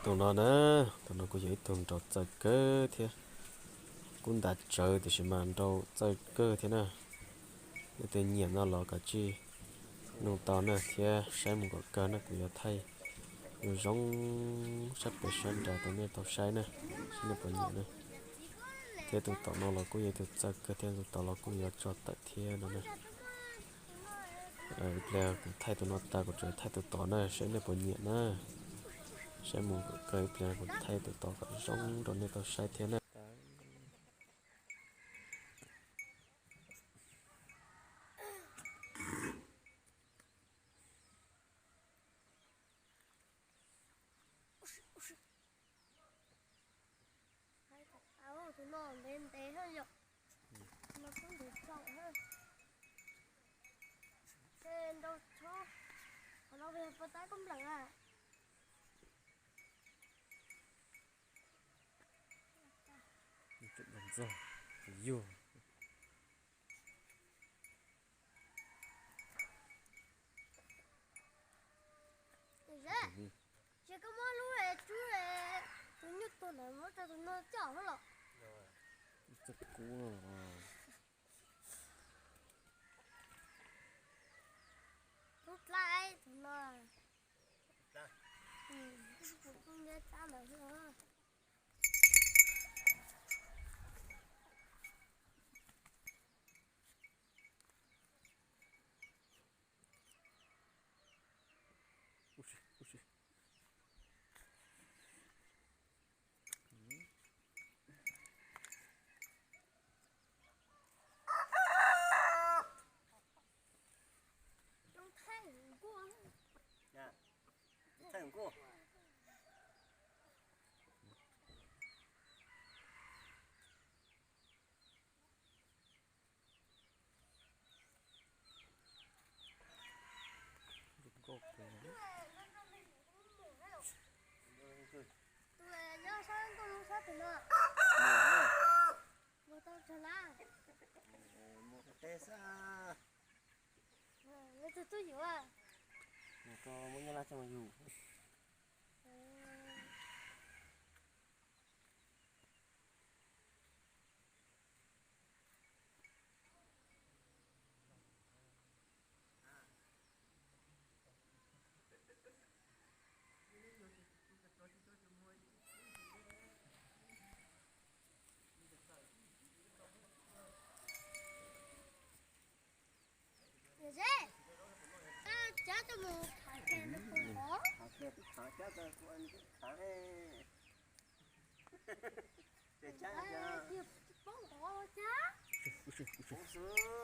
Tus no na, tus no kuj yog ib tug nraug txawj kawg thiab. Kuj ntas tsawv tiam sis mas nraug txawj kawg thiab na. Nej tus nyiam no los kav tsij nug tau na thiab saib mus kom kawg na, kuv yuav thaij zoo zoo sab pem sab nrad rau nej tau saib na, saib nej puas nyiam na. Thiab tus tom no los kuj yog ib tug txawj kawg thiab, tus tom los kuj yuav tso tawm thiab no na. Ib pliag kuv thaij tus no tas kuv tseem thaij tus tom na, saib nej puas nyiam na. Saib mus kom kawg, ib pliag kuv thaij tus tom kom zoo rau nej tau saib thiab na. Tus no ntev ntev thiab yom. No twb ntev tsaus thiab. Ces nrau tshab, qhov no yog puas tab koj npleem a? Tseem nrog ntxog, yug. Ces koj muab lub tswb, tus nyuj tuag ntawd muab rau tus no coj xwb los? Txawj kub no. Tub dlaab tus no. Kuv ntiab dlaab ntawd xwb. Thaij nkuaj. Tus nyob sab ntuj lub sab tim no. Mus tau tsawg lab? Mus tau teb xwb. Tus tub yuav. Mus rau muab nyob lab coj mus yug. Yog zeb, koj cab coj mus khav khe no puas ntov? Khav khe twb khav, cab coj mus khav. Poob ntov los cab. Poob xwb.